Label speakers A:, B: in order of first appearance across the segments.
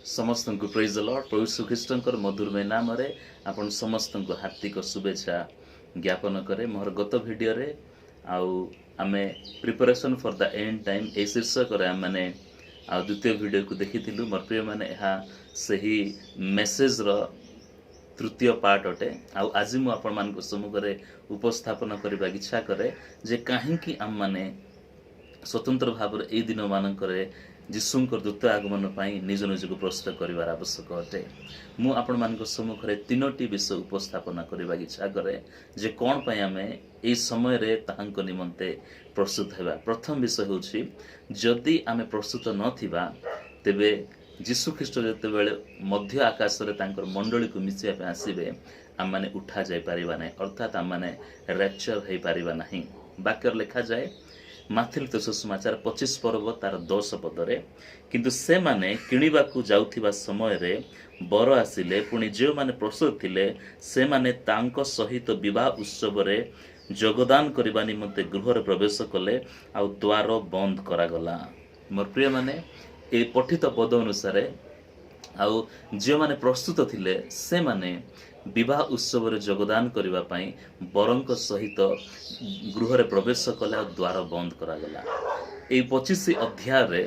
A: ସମସ୍ତଙ୍କୁ ପ୍ରେଜ୍ ଲର୍ଡ। ପ୍ରଭୁ ଶ୍ରୀଖ୍ରୀଷ୍ଟଙ୍କର ମଧୁରମୟ ନାମରେ ଆପଣ ସମସ୍ତଙ୍କୁ ହାର୍ଦ୍ଦିକ ଶୁଭେଚ୍ଛା ଜ୍ଞାପନ କରେ। ମୋର ଗତ ଭିଡ଼ିଓରେ ଆଉ ଆମେ "Preparation for the end time" ଏହି ଶୀର୍ଷକରେ ଆମେମାନେ ଆଉ ଦ୍ୱିତୀୟ ଭିଡ଼ିଓକୁ ଦେଖିଥିଲୁ। ମୋର ପ୍ରିୟମାନେ, ଏହା ସେହି ମେସେଜର ତୃତୀୟ ପାର୍ଟ ଅଟେ। ଆଉ ଆଜି ମୁଁ ଆପଣମାନଙ୍କ ସମ୍ମୁଖରେ ଉପସ୍ଥାପନ କରିବାକୁ ଇଚ୍ଛା କରେ ଯେ କାହିଁକି ଆମମାନେ ସ୍ୱତନ୍ତ୍ର ଭାବରେ ଏଇ ଦିନମାନଙ୍କରେ ଯୀଶୁଙ୍କର ଦ୍ୱିତୀୟ ଆଗମନ ପାଇଁ ନିଜ ନିଜକୁ ପ୍ରସ୍ତୁତ କରିବାର ଆବଶ୍ୟକ ଅଟେ। ମୁଁ ଆପଣମାନଙ୍କ ସମ୍ମୁଖରେ ତିନୋଟି ବିଷୟ ଉପସ୍ଥାପନା କରିବାକୁ ଇଚ୍ଛା କରେ ଯେ କ'ଣ ପାଇଁ ଆମେ ଏଇ ସମୟରେ ତାହାଙ୍କ ନିମନ୍ତେ ପ୍ରସ୍ତୁତ ହେବା। ପ୍ରଥମ ବିଷୟ ହେଉଛି, ଯଦି ଆମେ ପ୍ରସ୍ତୁତ ନଥିବା, ତେବେ ଯୀଶୁଖ୍ରୀଷ୍ଟ ଯେତେବେଳେ ମଧ୍ୟ ଆକାଶରେ ତାଙ୍କର ମଣ୍ଡଳୀକୁ ମିଶିବା ପାଇଁ ଆସିବେ, ଆମମାନେ ଉଠା ଯାଇପାରିବା ନାହିଁ, ଅର୍ଥାତ୍ ଆମମାନେ ର୍ୟାପଚର ହେଇପାରିବା ନାହିଁ। ବାକ୍ୟରେ ଲେଖାଯାଏ, ମାଥିଉ ସୁସମାଚାର 25 ପର୍ବ ତାର 10 ପଦରେ, "କିନ୍ତୁ ସେମାନେ କିଣିବାକୁ ଯାଉଥିବା ସମୟରେ ବର ଆସିଲେ। ପୁଣି ଯେଉଁମାନେ ପ୍ରସ୍ତୁତ ଥିଲେ, ସେମାନେ ତାଙ୍କ ସହିତ ବିବାହ ଉତ୍ସବରେ ଯୋଗଦାନ କରିବା ନିମନ୍ତେ ଗୃହରେ ପ୍ରବେଶ କଲେ, ଆଉ ଦ୍ୱାର ବନ୍ଦ କରାଗଲା।" ମୋର ପ୍ରିୟମାନେ, ଏ ପଠିତ ପଦ ଅନୁସାରେ ଆଉ ଯେଉଁମାନେ ପ୍ରସ୍ତୁତ ଥିଲେ, ସେମାନେ ବିବାହ ଉତ୍ସବରେ ଯୋଗଦାନ କରିବା ପାଇଁ ବରଙ୍କ ସହିତ ଗୃହରେ ପ୍ରବେଶ କଲେ ଆଉ ଦ୍ୱାର ବନ୍ଦ କରାଗଲା। ଏଇ 25 ଅଧ୍ୟାୟରେ,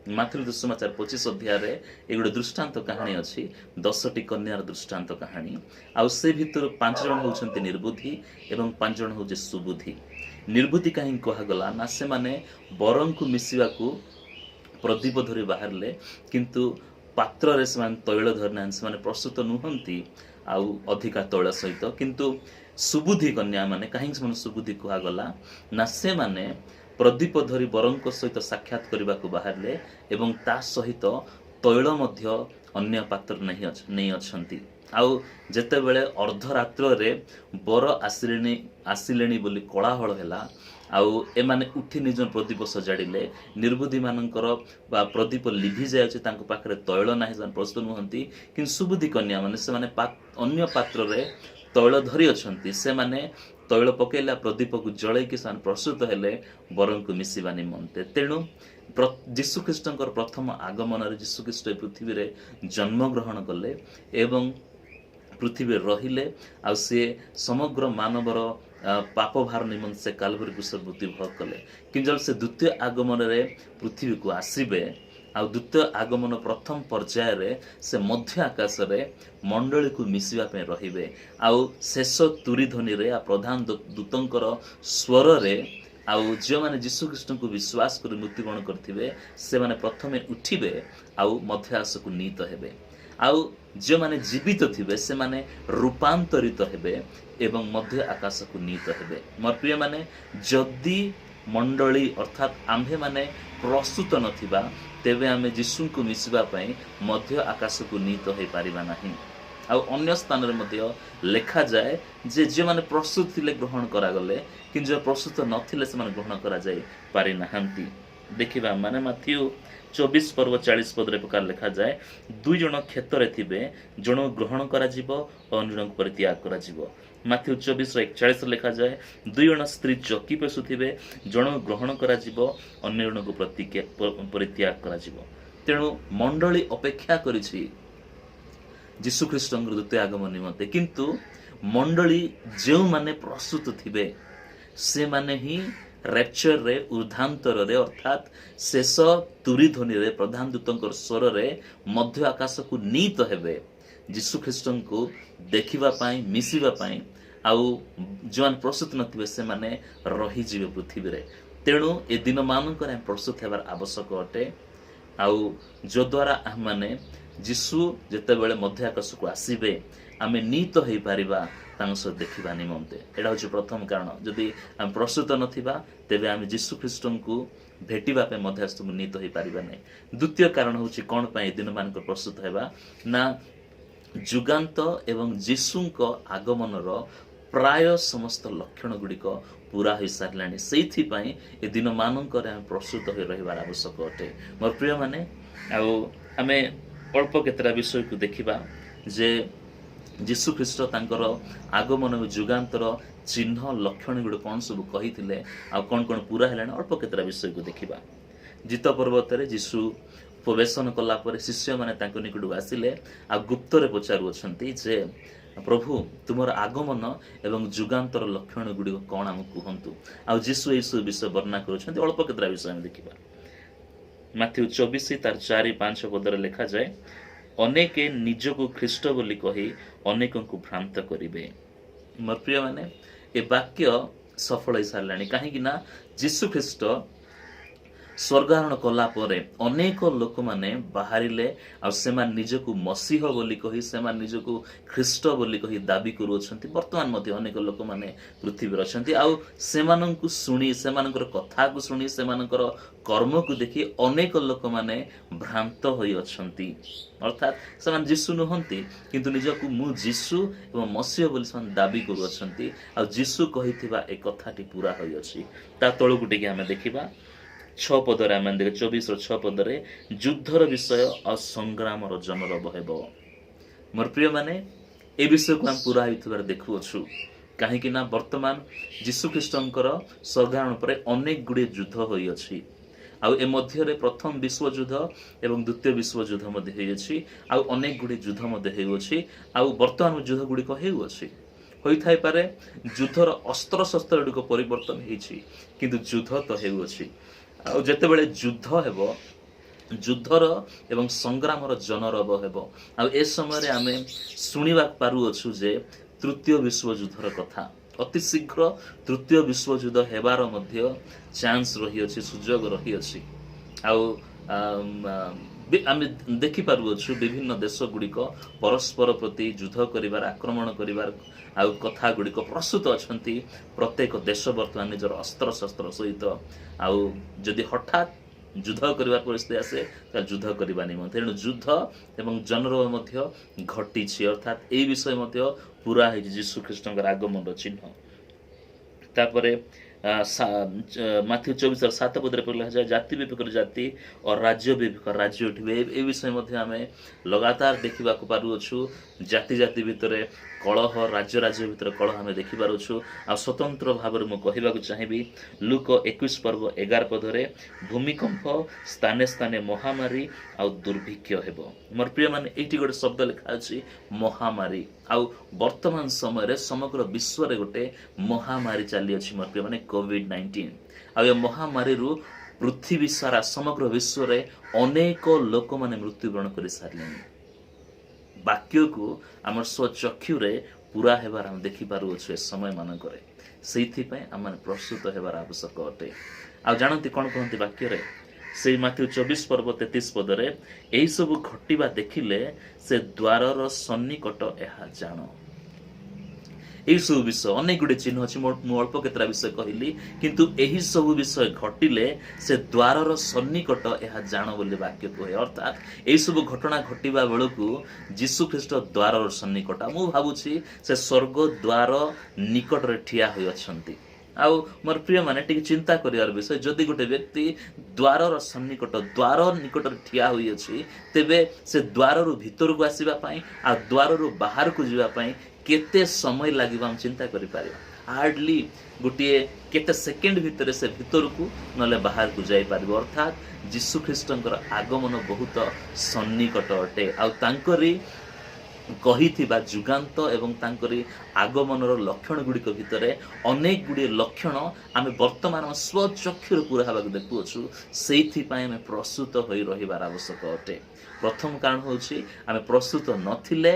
A: ମାଥିଉ ଦୁଃସମାଚାର 25 ଅଧ୍ୟାୟରେ ଏ ଗୋଟେ ଦୃଷ୍ଟାନ୍ତ କାହାଣୀ ଅଛି, 10ଟି କନ୍ୟାର ଦୃଷ୍ଟାନ୍ତ କାହାଣୀ। ଆଉ ସେ ଭିତରୁ ପାଞ୍ଚ ଜଣ ହେଉଛନ୍ତି ନିର୍ବୁଦ୍ଧି ଏବଂ ପାଞ୍ଚ ଜଣ ହେଉଛି ସୁବୁଦ୍ଧି। ନିର୍ବୁଦ୍ଧି କାହିଁକି କୁହାଗଲା ନା, ସେମାନେ ବରଙ୍କୁ ମିଶିବାକୁ ପ୍ରଦୀପ ଧରି ବାହାରିଲେ, କିନ୍ତୁ ପାତ୍ରରେ ସେମାନେ ତୈଳ ଧରି ନାହାନ୍ତି। ସେମାନେ ପ୍ରସ୍ତୁତ ନୁହନ୍ତି ଆଉ ଅଧିକା ତୈଳ ସହିତ। କିନ୍ତୁ ସୁବୁଦ୍ଧି କନ୍ୟା ମାନେ, କାହିଁକି ସେମାନେ ସୁବୁଦ୍ଧି କୁହାଗଲା ନା, ସେମାନେ ପ୍ରଦୀପ ଧରି ବରଙ୍କ ସହିତ ସାକ୍ଷାତ କରିବାକୁ ବାହାରିଲେ ଏବଂ ତା ସହିତ ତୈଳ ମଧ୍ୟ ଅନ୍ୟ ପାତ୍ର ନେଇ ଅଛନ୍ତି। ଆଉ ଯେତେବେଳେ ଅର୍ଦ୍ଧରାତ୍ରରେ ବର ଆସିଲେଣି ଆସିଲେଣି ବୋଲି କୋଳାହଳ ହେଲା, ଆଉ ଏମାନେ ଉଠି ନିଜ ପ୍ରଦୀପ ସଜାଡ଼ିଲେ। ନିର୍ବୁଦ୍ଧି ମାନଙ୍କର ବା ପ୍ରଦୀପ ଲିଭି ଯାଉଛି, ତାଙ୍କ ପାଖରେ ତୈଳ ନାହିଁ, ସେମାନେ ପ୍ରସ୍ତୁତ ନୁହନ୍ତି। କିନ୍ତୁ ସୁବୁଦ୍ଧି କନ୍ୟା ମାନେ, ସେମାନେ ଅନ୍ୟ ପାତ୍ରରେ ତୈଳ ଧରି ଅଛନ୍ତି। ସେମାନେ ତୈଳ ପକେଇଲା, ପ୍ରଦୀପକୁ ଜଳେଇକି ସେମାନେ ପ୍ରସ୍ତୁତ ହେଲେ ବରଙ୍କୁ ମିଶିବା ନିମନ୍ତେ। ତେଣୁ ଯୀଶୁଖ୍ରୀଷ୍ଟଙ୍କର ପ୍ରଥମ ଆଗମନରେ ଯୀଶୁଖ୍ରୀଷ୍ଟ ଏ ପୃଥିବୀରେ ଜନ୍ମଗ୍ରହଣ କଲେ ଏବଂ ପୃଥିବୀରେ ରହିଲେ। ଆଉ ସିଏ ସମଗ୍ର ମାନବର ପାପ ଭାର ନିମନ୍ତେ ସେ କାଲବରୀ କ୍ରୁଶରେ ମୃତ୍ୟୁଭୋଗ କଲେ। କିନ୍ତୁ ଯେତେବେଳେ ସେ ଦ୍ୱିତୀୟ ଆଗମନରେ ପୃଥିବୀକୁ ଆସିବେ, ଆଉ ଦ୍ୱିତୀୟ ଆଗମନ ପ୍ରଥମ ପର୍ଯ୍ୟାୟରେ ସେ ମଧ୍ୟ ଆକାଶରେ ମଣ୍ଡଳୀକୁ ମିଶିବା ପାଇଁ ରହିବେ। ଆଉ ଶେଷ ତୁରି ଧ୍ୱନିରେ ଆଉ ପ୍ରଧାନ ଦୂତଙ୍କର ସ୍ୱରରେ ଆଉ ଯେଉଁମାନେ ଯୀଶୁଖ୍ରୀଷ୍ଟଙ୍କୁ ବିଶ୍ୱାସ କରି ମୃତ୍ୟୁବରଣ କରିଥିବେ, ସେମାନେ ପ୍ରଥମେ ଉଠିବେ ଆଉ ମଧ୍ୟ ଆକାଶକୁ ନୀତ ହେବେ। ଆଉ ଯେଉଁମାନେ ଜୀବିତ ଥିବେ, ସେମାନେ ରୂପାନ୍ତରିତ ହେବେ ଏବଂ ମଧ୍ୟ ଆକାଶକୁ ନୀତ ହେବେ। ମୋର ପ୍ରିୟମାନେ, ଯଦି ମଣ୍ଡଳୀ ଅର୍ଥାତ୍ ଆମ୍ଭେମାନେ ପ୍ରସ୍ତୁତ ନଥିବା, ତେବେ ଆମେ ଯୀଶୁଙ୍କୁ ମିଶିବା ପାଇଁ ମଧ୍ୟ ଆକାଶକୁ ନୀତ ହୋଇପାରିବା ନାହିଁ। ଆଉ ଅନ୍ୟ ସ୍ଥାନରେ ମଧ୍ୟ ଲେଖାଯାଏ ଯେ ଯେଉଁମାନେ ପ୍ରସ୍ତୁତ ଥିଲେ, ଗ୍ରହଣ କରାଗଲେ, କିନ୍ତୁ ଯେଉଁ ପ୍ରସ୍ତୁତ ନଥିଲେ, ସେମାନେ ଗ୍ରହଣ କରାଯାଇ ପାରିନାହାନ୍ତି। ଦେଖିବା ମାନେ ମାଥିଉ 24 ପର୍ବ 40 ପଦରେ ପ୍ରକାର ଲେଖାଯାଏ, "ଦୁଇ ଜଣ କ୍ଷେତରେ ଥିବେ, ଜଣକୁ ଗ୍ରହଣ କରାଯିବ ଓ ଅନ୍ୟ ଜଣକୁ ପରିତ୍ୟାଗ କରାଯିବ।" ମାଥିଉ 24ର 41ରେ ଲେଖାଯାଏ, "ଦୁଇ ଜଣ ସ୍ତ୍ରୀ ଚକି ପେଶୁଥିବେ, ଜଣକୁ ଗ୍ରହଣ କରାଯିବ, ଅନ୍ୟ ଜଣକୁ ପରିତ୍ୟାଗ କରାଯିବ।" ତେଣୁ ମଣ୍ଡଳୀ ଅପେକ୍ଷା କରିଛି ଯୀଶୁଖ୍ରୀଷ୍ଟଙ୍କର ଦ୍ୱିତୀୟ ଆଗମନ ନିମନ୍ତେ। କିନ୍ତୁ ମଣ୍ଡଳୀ ଯେଉଁମାନେ ପ୍ରସ୍ତୁତ ଥିବେ, ସେମାନେ ହିଁ ରେପଚରରେ, ଉର୍ଦ୍ଧାନ୍ତରରେ, ଅର୍ଥାତ୍ ଶେଷ ତୁରି ଧ୍ୱନିରେ ପ୍ରଧାନ ଦୂତଙ୍କର ସ୍ୱରରେ ମଧ୍ୟ ଆକାଶକୁ ନୀତ ହେବେ ଯୀଶୁଖ୍ରୀଷ୍ଟଙ୍କୁ ଦେଖିବା ପାଇଁ, ମିଶିବା ପାଇଁ। ଆଉ ଯେଉଁମାନେ ପ୍ରସ୍ତୁତ ନଥିବେ, ସେମାନେ ରହିଯିବେ ପୃଥିବୀରେ। ତେଣୁ ଏ ଦିନମାନଙ୍କରେ ଆମେ ପ୍ରସ୍ତୁତ ହେବାର ଆବଶ୍ୟକ ଅଟେ, ଆଉ ଯଦ୍ୱାରା ଆମମାନେ ଯୀଶୁ ଯେତେବେଳେ ମଧ୍ୟ ଆକାଶକୁ ଆସିବେ, ଆମେ ନୀତ ହେଇପାରିବା ତାଙ୍କ ସହ ଦେଖିବା ନିମନ୍ତେ। ଏଇଟା ହେଉଛି ପ୍ରଥମ କାରଣ। ଯଦି ଆମେ ପ୍ରସ୍ତୁତ ନଥିବା, ତେବେ ଆମେ ଯୀଶୁ ଖ୍ରୀଷ୍ଟଙ୍କୁ ଭେଟିବା ପାଇଁ ମଧ୍ୟ ଆକାଶକୁ ନୀତ ହେଇପାରିବା ନାହିଁ। ଦ୍ୱିତୀୟ କାରଣ ହେଉଛି, କ'ଣ ପାଇଁ ଏ ଦିନମାନଙ୍କ ପ୍ରସ୍ତୁତ ହେବା ନା, ଯୁଗାନ୍ତ ଏବଂ ଯୀଶୁଙ୍କ ଆଗମନର ପ୍ରାୟ ସମସ୍ତ ଲକ୍ଷଣ ଗୁଡ଼ିକ ପୁରା ହୋଇସାରିଲାଣି। ସେଇଥିପାଇଁ ଏ ଦିନମାନଙ୍କରେ ଆମେ ପ୍ରସ୍ତୁତ ହୋଇ ରହିବାର ଆବଶ୍ୟକ ଅଟେ। ମୋର ପ୍ରିୟମାନେ, ଆଉ ଆମେ ଅଳ୍ପ କେତେଟା ବିଷୟକୁ ଦେଖିବା ଯେ ଯୀଶୁ ଖ୍ରୀଷ୍ଟ ତାଙ୍କର ଆଗମନ ଓ ଯୁଗାନ୍ତର ଚିହ୍ନ ଲକ୍ଷଣ ଗୁଡ଼ିକ କ'ଣ ସବୁ କହିଥିଲେ ଆଉ କ'ଣ କ'ଣ ପୁରା ହେଲାଣି। ଅଳ୍ପ କେତେଟା ବିଷୟକୁ ଦେଖିବା। ଜିତ ପର୍ବତରେ ଯୀଶୁ ଉପବେଶନ କଲା ପରେ ଶିଷ୍ୟମାନେ ତାଙ୍କ ନିକଟକୁ ଆସିଲେ ଆଉ ଗୁପ୍ତରେ ପଚାରୁଅଛନ୍ତି ଯେ, ପ୍ରଭୁ, ତୁମର ଆଗମନ ଏବଂ ଯୁଗାନ୍ତର ଲକ୍ଷଣ ଗୁଡ଼ିକ କ'ଣ, ଆମକୁ କୁହନ୍ତୁ। ଆଉ ଯୀଶୁ ଏହିସବୁ ବିଷୟ ବର୍ଣ୍ଣନା କରୁଛନ୍ତି। ଅଳ୍ପ କେତେଟା ବିଷୟ ଆମେ ଦେଖିବା। ମାଥ୍ୟୁ 24 ତାର 4-5 ପଦରେ ଲେଖାଯାଏ, ଅନେକେ ନିଜକୁ ଖ୍ରୀଷ୍ଟ ବୋଲି କହି ଅନେକଙ୍କୁ ଭ୍ରାନ୍ତ କରିବେ। ମୋର ପ୍ରିୟମାନେ, ଏ ବାକ୍ୟ ସଫଳ ହେଇସାରିଲାଣି। କାହିଁକି ନା ଯୀଶୁ ଖ୍ରୀଷ୍ଟ ସ୍ୱର୍ଗାରୋହଣ କଲା ପରେ ଅନେକ ଲୋକମାନେ ବାହାରିଲେ ଆଉ ସେମାନେ ନିଜକୁ ମସିହ ବୋଲି କହି, ସେମାନେ ନିଜକୁ ଖ୍ରୀଷ୍ଟ ବୋଲି କହି ଦାବି କରୁଅଛନ୍ତି। ବର୍ତ୍ତମାନ ମଧ୍ୟ ଅନେକ ଲୋକମାନେ ପୃଥିବୀରେ ଅଛନ୍ତି ଆଉ ସେମାନଙ୍କୁ ଶୁଣି, ସେମାନଙ୍କର କଥାକୁ ଶୁଣି, ସେମାନଙ୍କର କର୍ମକୁ ଦେଖି ଅନେକ ଲୋକମାନେ ଭ୍ରାନ୍ତ ହୋଇଅଛନ୍ତି। ଅର୍ଥାତ୍ ସେମାନେ ଯୀଶୁ ନୁହନ୍ତି, କିନ୍ତୁ ନିଜକୁ ମୁଁ ଯୀଶୁ ଏବଂ ମସିହ ବୋଲି ସେମାନେ ଦାବି କରୁଅଛନ୍ତି। ଆଉ ଯୀଶୁ କହିଥିବା ଏ କଥାଟି ପୁରା ହୋଇଅଛି। ତା ତଳକୁ ଟିକେ ଆମେ ଦେଖିବା। 6 ପଦରେ ଆମେ ଦେଖିବା, 24ର 6 ପଦରେ, ଯୁଦ୍ଧର ବିଷୟ ଆଉ ସଂଗ୍ରାମର ଜନରବ ହେବ। ମୋର ପ୍ରିୟମାନେ, ଏ ବିଷୟକୁ ଆମେ ପୁରା ହେଉଥିବାର ଦେଖୁଅଛୁ। କାହିଁକି ନା ବର୍ତ୍ତମାନ ଯୀଶୁଖ୍ରୀଷ୍ଟଙ୍କର ସ୍ୱର୍ଗାରୋହଣ ପରେ ଅନେକ ଗୁଡ଼ିଏ ଯୁଦ୍ଧ ହୋଇଅଛି ଆଉ ଏ ମଧ୍ୟରେ ପ୍ରଥମ ବିଶ୍ୱଯୁଦ୍ଧ ଏବଂ ଦ୍ୱିତୀୟ ବିଶ୍ୱଯୁଦ୍ଧ ମଧ୍ୟ ହୋଇଅଛି ଆଉ ଅନେକ ଗୁଡ଼ିଏ ଯୁଦ୍ଧ ମଧ୍ୟ ହେଉଅଛି ଆଉ ବର୍ତ୍ତମାନ ଯୁଦ୍ଧ ଗୁଡ଼ିକ ହେଉଅଛି। ହୋଇଥାଇପାରେ ଯୁଦ୍ଧର ଅସ୍ତ୍ରଶସ୍ତ୍ର ଗୁଡ଼ିକ ପରିବର୍ତ୍ତନ ହେଇଛି, କିନ୍ତୁ ଯୁଦ୍ଧ ତ ହେଉଅଛି। ଆଉ ଯେତେବେଳେ ଯୁଦ୍ଧ ହେବ, ଯୁଦ୍ଧର ଏବଂ ସଂଗ୍ରାମର ଜନରବ ହେବ। ଆଉ ଏ ସମୟରେ ଆମେ ଶୁଣିବାକୁ ପାରୁଅଛୁ ଯେ ତୃତୀୟ ବିଶ୍ୱଯୁଦ୍ଧର କଥା, ଅତି ଶୀଘ୍ର ତୃତୀୟ ବିଶ୍ୱଯୁଦ୍ଧ ହେବାର ମଧ୍ୟ ଚାନ୍ସ ରହିଅଛି, ସୁଯୋଗ ରହିଅଛି। ଆଉ ଆମେ ଦେଖିପାରୁଅଛୁ ବିଭିନ୍ନ ଦେଶ ଗୁଡ଼ିକ ପରସ୍ପର ପ୍ରତି ଯୁଦ୍ଧ କରିବାର, ଆକ୍ରମଣ କରିବାର ଆଉ କଥା ଗୁଡ଼ିକ ପ୍ରସ୍ତୁତ ଅଛନ୍ତି। ପ୍ରତ୍ୟେକ ଦେଶ ବର୍ତ୍ତମାନ ନିଜର ଅସ୍ତ୍ରଶସ୍ତ୍ର ସହିତ ଆଉ ଯଦି ହଠାତ୍ ଯୁଦ୍ଧ କରିବା ପରିସ୍ଥିତି ଆସେ, ତାହେଲେ ଯୁଦ୍ଧ କରିବା ନିମନ୍ତେ। ତେଣୁ ଯୁଦ୍ଧ ଏବଂ ଜନରବ ମଧ୍ୟ ଘଟିଛି। ଅର୍ଥାତ୍ ଏଇ ବିଷୟ ମଧ୍ୟ ପୁରା ହେଇଛି, ଯୀଶୁ ଖ୍ରୀଷ୍ଟଙ୍କର ଆଗମନର ଚିହ୍ନ। ତାପରେ ମାଥ୍ୟୁ 24ର 7 ପଦରେ ଲେଖାଯାଏ, ଜାତି ବିପକ୍ଷରେ ଜାତି ଓ ରାଜ୍ୟ ବିପକ୍ଷ ରାଜ୍ୟ ଉଠିବେ। ଏ ବିଷୟ ମଧ୍ୟ ଆମେ ଲଗାତାର ଦେଖିବାକୁ ପାରୁଅଛୁ। ଜାତି ଜାତି ଭିତରେ କଳହ, ରାଜ୍ୟ ରାଜ୍ୟ ଭିତରେ କଳହ ଆମେ ଦେଖିପାରୁଛୁ। ଆଉ ସ୍ୱତନ୍ତ୍ର ଭାବରେ ମୁଁ କହିବାକୁ ଚାହିଁବି, ଲୂକ 21 ପର୍ବ 11 ପଦରେ, ଭୂମିକମ୍ପ, ସ୍ଥାନେ ସ୍ଥାନେ ମହାମାରୀ ଆଉ ଦୁର୍ଭିକ୍ଷ ହେବ। ମୋର ପ୍ରିୟମାନେ, ଏଇଠି ଗୋଟେ ଶବ୍ଦ ଲେଖା ଅଛି, ମହାମାରୀ। ଆଉ ବର୍ତ୍ତମାନ ସମୟରେ ସମଗ୍ର ବିଶ୍ୱରେ ଗୋଟେ ମହାମାରୀ ଚାଲିଅଛି ମୋର ପ୍ରିୟମାନେ, କୋଭିଡ-19। ଆଉ ଏ ମହାମାରୀରୁ ପୃଥିବୀ ସାରା, ସମଗ୍ର ବିଶ୍ୱରେ ଅନେକ ଲୋକମାନେ ମୃତ୍ୟୁବରଣ କରିସାରିଲେଣି। ବାକ୍ୟକୁ ଆମର ସ୍ୱଚକ୍ଷୁରେ ପୁରା ହେବାର ଆମେ ଦେଖିପାରୁଅଛୁ ଏ ସମୟ ମାନଙ୍କରେ। ସେଇଥିପାଇଁ ଆମମାନେ ପ୍ରସ୍ତୁତ ହେବାର ଆବଶ୍ୟକ ଅଟେ। ଆଉ ଜାଣନ୍ତି କ'ଣ କହନ୍ତି ବାକ୍ୟରେ? ସେଇ ମାଥ୍ୟୁ 24 ପର୍ବ 33 ପଦରେ, ଏହିସବୁ ଘଟିବା ଦେଖିଲେ ସେ ଦ୍ୱାରର ସନ୍ନିକଟ, ଏହା ଜାଣ। ଏହି ସବୁ ବିଷୟ, ଅନେକ ଗୁଡ଼ିଏ ଚିହ୍ନ ଅଛି, ମୁଁ ଅଳ୍ପ କେତେଟା ବିଷୟ କହିଲି, କିନ୍ତୁ ଏହି ସବୁ ବିଷୟ ଘଟିଲେ ସେ ଦ୍ୱାରର ସନ୍ନିକଟ, ଏହା ଜାଣ ବୋଲି ବାକ୍ୟ କୁହେ। ଅର୍ଥାତ୍ ଏହି ସବୁ ଘଟଣା ଘଟିବା ବେଳକୁ ଯୀଶୁ ଖ୍ରୀଷ୍ଟ ଦ୍ୱାରର ସନ୍ନିକଟ। ମୁଁ ଭାବୁଛି ସେ ସ୍ୱର୍ଗ ଦ୍ୱାର ନିକଟରେ ଠିଆ ହୋଇଅଛନ୍ତି। ଆଉ ମୋର ପ୍ରିୟମାନେ, ଟିକେ ଚିନ୍ତା କରିବାର ବିଷୟ, ଯଦି ଗୋଟେ ବ୍ୟକ୍ତି ଦ୍ୱାରର ସନ୍ନିକଟ, ଦ୍ୱାର ନିକଟରେ ଠିଆ ହୋଇଅଛି, ତେବେ ସେ ଦ୍ୱାରରୁ ଭିତରକୁ ଆସିବା ପାଇଁ ଆଉ ଦ୍ୱାରରୁ ବାହାରକୁ ଯିବା ପାଇଁ କେତେ ସମୟ ଲାଗିବ ଆମେ ଚିନ୍ତା କରିପାରିବା। ହାର୍ଡଲି ଗୋଟିଏ କେତେ ସେକେଣ୍ଡ ଭିତରେ ସେ ଭିତରକୁ ନହେଲେ ବାହାରକୁ ଯାଇପାରିବ। ଅର୍ଥାତ୍ ଯୀଶୁ ଖ୍ରୀଷ୍ଟଙ୍କର ଆଗମନ ବହୁତ ସନ୍ନିକଟ ଅଟେ। ଆଉ ତାଙ୍କରି କହିଥିବା ଯୁଗାନ୍ତ ଏବଂ ତାଙ୍କରି ଆଗମନର ଲକ୍ଷଣ ଗୁଡ଼ିକ ଭିତରେ ଅନେକ ଗୁଡ଼ିଏ ଲକ୍ଷଣ ଆମେ ବର୍ତ୍ତମାନ ଆମ ସ୍ୱଚକ୍ଷୁରେ ପୁରା ହେବାକୁ ଦେଖୁଅଛୁ। ସେଇଥିପାଇଁ ଆମେ ପ୍ରସ୍ତୁତ ହୋଇ ରହିବାର ଆବଶ୍ୟକ ଅଟେ। ପ୍ରଥମ କାରଣ ହେଉଛି, ଆମେ ପ୍ରସ୍ତୁତ ନଥିଲେ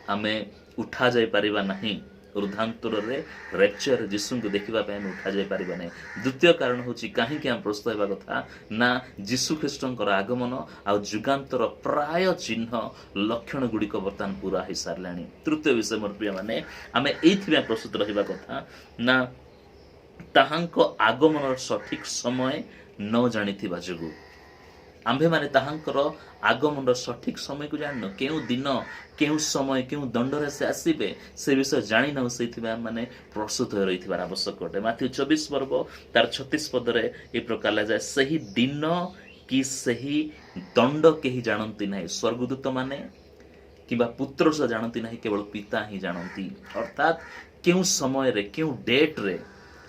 A: ଆମେ ଉଠା ଯାଇପାରିବା ନାହିଁ। ଊର୍ଦ୍ଧ୍ୱାନ୍ତରରେ ରେପଚର ଯୀଶୁଙ୍କୁ ଦେଖିବା ପାଇଁ ଆମେ ଉଠା ଯାଇପାରିବା ନାହିଁ। ଦ୍ୱିତୀୟ କାରଣ ହେଉଛି, କାହିଁକି ଆମେ ପ୍ରସ୍ତୁତ ହେବା କଥା ନା, ଯୀଶୁ ଖ୍ରୀଷ୍ଟଙ୍କର ଆଗମନ ଆଉ ଯୁଗାନ୍ତର ପ୍ରାୟ ଚିହ୍ନ ଲକ୍ଷଣ ଗୁଡ଼ିକ ବର୍ତ୍ତମାନ ପୁରା ହେଇସାରିଲାଣି। ତୃତୀୟ ବିଷୟ ମୋର ପ୍ରିୟମାନେ, ଆମେ ଏଇଥିପାଇଁ ପ୍ରସ୍ତୁତ ରହିବା କଥା ନା, ତାହାଙ୍କ ଆଗମନର ସଠିକ ସମୟ ନ ଜାଣିଥିବା ଯୋଗୁଁ। ଆମ୍ଭେମାନେ ତାହାଙ୍କର ଆଗମନର ସଠିକ ସମୟକୁ ଜାଣିନୁ। କେଉଁ ଦିନ, କେଉଁ ସମୟ, କେଉଁ ଦଣ୍ଡରେ ସେ ଆସିବେ, ସେ ବିଷୟ ଜାଣିନାହୁଁ। ସେଇଥିପାଇଁ ଆମମାନେ ପ୍ରସ୍ତୁତ ହୋଇ ରହିଥିବାର ଆବଶ୍ୟକ ଅଟେ। ମାଥ୍ୟୁ 24 ପର୍ବ ତାର 36 ପଦରେ ଏ ପ୍ରକାର ଲେଖାଯାଏ, ସେହି ଦିନ କି ସେହି ଦଣ୍ଡ କେହି ଜାଣନ୍ତି ନାହିଁ, ସ୍ୱର୍ଗଦୂତ ମାନେ କିମ୍ବା ପୁତ୍ର ସୁଦ୍ଧା ଜାଣନ୍ତି ନାହିଁ, କେବଳ ପିତା ହିଁ ଜାଣନ୍ତି। ଅର୍ଥାତ୍ କେଉଁ ସମୟରେ, କେଉଁ ଡେଟ୍ରେ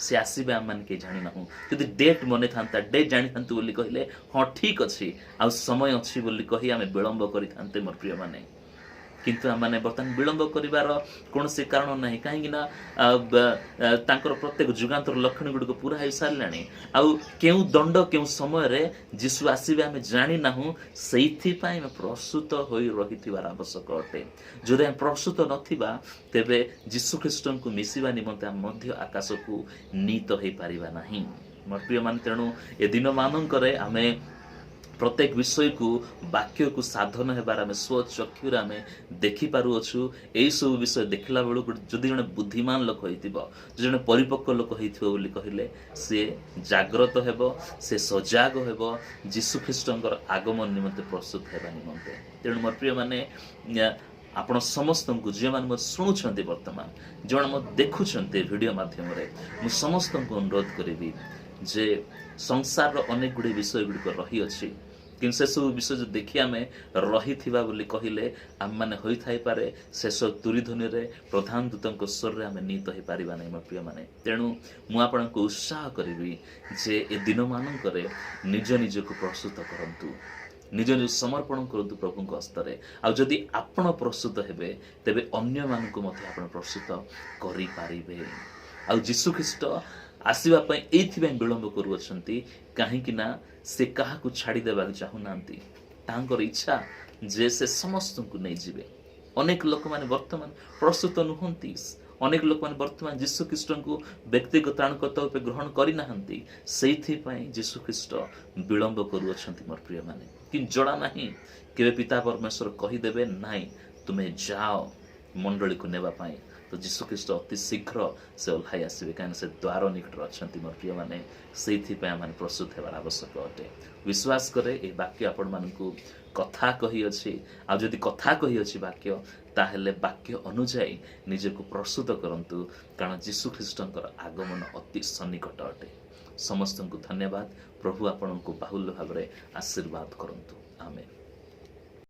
A: ସେ ଆସିବେ ଆମମାନେ କେହି ଜାଣିନାହୁଁ। ଯଦି ଡେଟ୍ ମନେ ଥାନ୍ତା, ଡେଟ୍ ଜାଣିଥାନ୍ତୁ ବୋଲି କହିଲେ, ହଁ ଠିକ୍ ଅଛି, ଆଉ ସମୟ ଅଛି ବୋଲି କହି ଆମେ ବିଳମ୍ବ କରିଥାନ୍ତେ ମୋର ପ୍ରିୟମାନେ। କିନ୍ତୁ ଆମମାନେ ବର୍ତ୍ତମାନ ବିଳମ୍ବ କରିବାର କୌଣସି କାରଣ ନାହିଁ, କାହିଁକି ନା ତାଙ୍କର ପ୍ରତ୍ୟେକ ଯୁଗାନ୍ତର ଲକ୍ଷଣ ଗୁଡ଼ିକ ପୁରା ହେଇସାରିଲାଣି। ଆଉ କେଉଁ ଦଣ୍ଡ କେଉଁ ସମୟରେ ଯୀଶୁ ଆସିବେ ଆମେ ଜାଣିନାହୁଁ। ସେଇଥିପାଇଁ ଆମେ ପ୍ରସ୍ତୁତ ହୋଇ ରହିଥିବାର ଆବଶ୍ୟକ ଅଟେ। ଯଦି ଆମେ ପ୍ରସ୍ତୁତ ନଥିବା, ତେବେ ଯୀଶୁ ଖ୍ରୀଷ୍ଟଙ୍କୁ ମିଶିବା ନିମନ୍ତେ ଆମେ ମଧ୍ୟ ଆକାଶକୁ ନୀତ ହେଇପାରିବା ନାହିଁ ମୋର ପ୍ରିୟମାନେ। ତେଣୁ ଏ ଦିନମାନଙ୍କରେ ଆମେ ପ୍ରତ୍ୟେକ ବିଷୟକୁ, ବାକ୍ୟକୁ ସାଧନ ହେବାର ଆମେ ସ୍ୱଚକ୍ଷୁରେ ଆମେ ଦେଖିପାରୁଅଛୁ। ଏଇସବୁ ବିଷୟ ଦେଖିଲା ବେଳକୁ ଯଦି ଜଣେ ବୁଦ୍ଧିମାନ ଲୋକ ହେଇଥିବ, ଯଦି ଜଣେ ପରିପକ୍ୱ ଲୋକ ହେଇଥିବ ବୋଲି କହିଲେ, ସିଏ ଜାଗ୍ରତ ହେବ, ସେ ସଜାଗ ହେବ ଯୀଶୁ ଖ୍ରୀଷ୍ଟଙ୍କର ଆଗମନ ନିମନ୍ତେ ପ୍ରସ୍ତୁତ ହେବା ନିମନ୍ତେ। ତେଣୁ ମୋର ପ୍ରିୟମାନେ, ଆପଣ ସମସ୍ତଙ୍କୁ, ଯେଉଁମାନେ ମୋତେ ଶୁଣୁଛନ୍ତି ବର୍ତ୍ତମାନ, ଯେଉଁମାନେ ମୋତେ ଦେଖୁଛନ୍ତି ଏ ଭିଡ଼ିଓ ମାଧ୍ୟମରେ, ମୁଁ ସମସ୍ତଙ୍କୁ ଅନୁରୋଧ କରିବି ଯେ ସଂସାରର ଅନେକ ଗୁଡ଼ିଏ ବିଷୟ ଗୁଡ଼ିକ ରହିଅଛି, କିନ୍ତୁ ସେସବୁ ବିଷୟ ଯଦି ଦେଖି ଆମେ ରହିଥିବା ବୋଲି କହିଲେ, ଆମମାନେ ହୋଇଥାଇପାରେ ଶେଷ ତୁରିଧ୍ୱନିରେ ପ୍ରଧାନ ଦୂତଙ୍କ ସ୍ୱରରେ ଆମେ ନୀତ ହେଇପାରିବା ନାହିଁ ମୋ ପ୍ରିୟମାନେ। ତେଣୁ ମୁଁ ଆପଣଙ୍କୁ ଉତ୍ସାହ କରିବି ଯେ ଏ ଦିନମାନଙ୍କରେ ନିଜ ନିଜକୁ ପ୍ରସ୍ତୁତ କରନ୍ତୁ, ନିଜ ନିଜ ସମର୍ପଣ କରନ୍ତୁ ପ୍ରଭୁଙ୍କ ହସ୍ତରେ। ଆଉ ଯଦି ଆପଣ ପ୍ରସ୍ତୁତ ହେବେ, ତେବେ ଅନ୍ୟମାନଙ୍କୁ ମଧ୍ୟ ଆପଣ ପ୍ରସ୍ତୁତ କରିପାରିବେ। ଆଉ ଯୀଶୁଖ୍ରୀଷ୍ଟ ଆସିବା ପାଇଁ ଏଇଥିପାଇଁ ବିଳମ୍ବ କରୁଅଛନ୍ତି, କାହିଁକି ନା ସେ କାହାକୁ ଛାଡ଼ିଦେବାକୁ ଚାହୁଁନାହାନ୍ତି। ତାଙ୍କର ଇଚ୍ଛା ଯେ ସେ ସମସ୍ତଙ୍କୁ ନେଇଯିବେ। ଅନେକ ଲୋକମାନେ ବର୍ତ୍ତମାନ ପ୍ରସ୍ତୁତ ନୁହନ୍ତି। ଅନେକ ଲୋକମାନେ ବର୍ତ୍ତମାନ ଯୀଶୁଖ୍ରୀଷ୍ଟଙ୍କୁ ବ୍ୟକ୍ତିଗତ ତ୍ରାଣକର୍ତ୍ତା ରୂପେ ଗ୍ରହଣ କରିନାହାନ୍ତି। ସେଇଥିପାଇଁ ଯୀଶୁଖ୍ରୀଷ୍ଟ ବିଳମ୍ବ କରୁଅଛନ୍ତି ମୋର ପ୍ରିୟମାନେ। କିନ୍ତୁ ଜଣା ନାହିଁ କେବେ ପିତା ପରମେଶ୍ୱର କହିଦେବେ, ନାଇଁ, ତୁମେ ଯାଅ ମଣ୍ଡଳୀକୁ ନେବା ପାଇଁ। ତ ଯୀଶୁଖ୍ରୀଷ୍ଟ ଅତି ଶୀଘ୍ର ସେ ଓହ୍ଲାଇ ଆସିବେ, କାହିଁକିନା ସେ ଦ୍ୱାର ନିକଟରେ ଅଛନ୍ତି ମୋର ପ୍ରିୟମାନେ। ସେଇଥିପାଇଁ ଆମେ ପ୍ରସ୍ତୁତ ହେବାର ଆବଶ୍ୟକ ଅଟେ। ବିଶ୍ୱାସ କରେ ଏହି ବାକ୍ୟ ଆପଣମାନଙ୍କୁ କଥା କହିଅଛି। ଆଉ ଯଦି କଥା କହିଅଛି ବାକ୍ୟ, ତାହେଲେ ବାକ୍ୟ ଅନୁଯାୟୀ ନିଜକୁ ପ୍ରସ୍ତୁତ କରନ୍ତୁ, କାରଣ ଯୀଶୁଖ୍ରୀଷ୍ଟଙ୍କର ଆଗମନ ଅତି ସନ୍ନିକଟ ଅଟେ। ସମସ୍ତଙ୍କୁ ଧନ୍ୟବାଦ। ପ୍ରଭୁ ଆପଣଙ୍କୁ ବାହୁଲ୍ୟ ଭାବରେ ଆଶୀର୍ବାଦ କରନ୍ତୁ। ଆମେନ୍।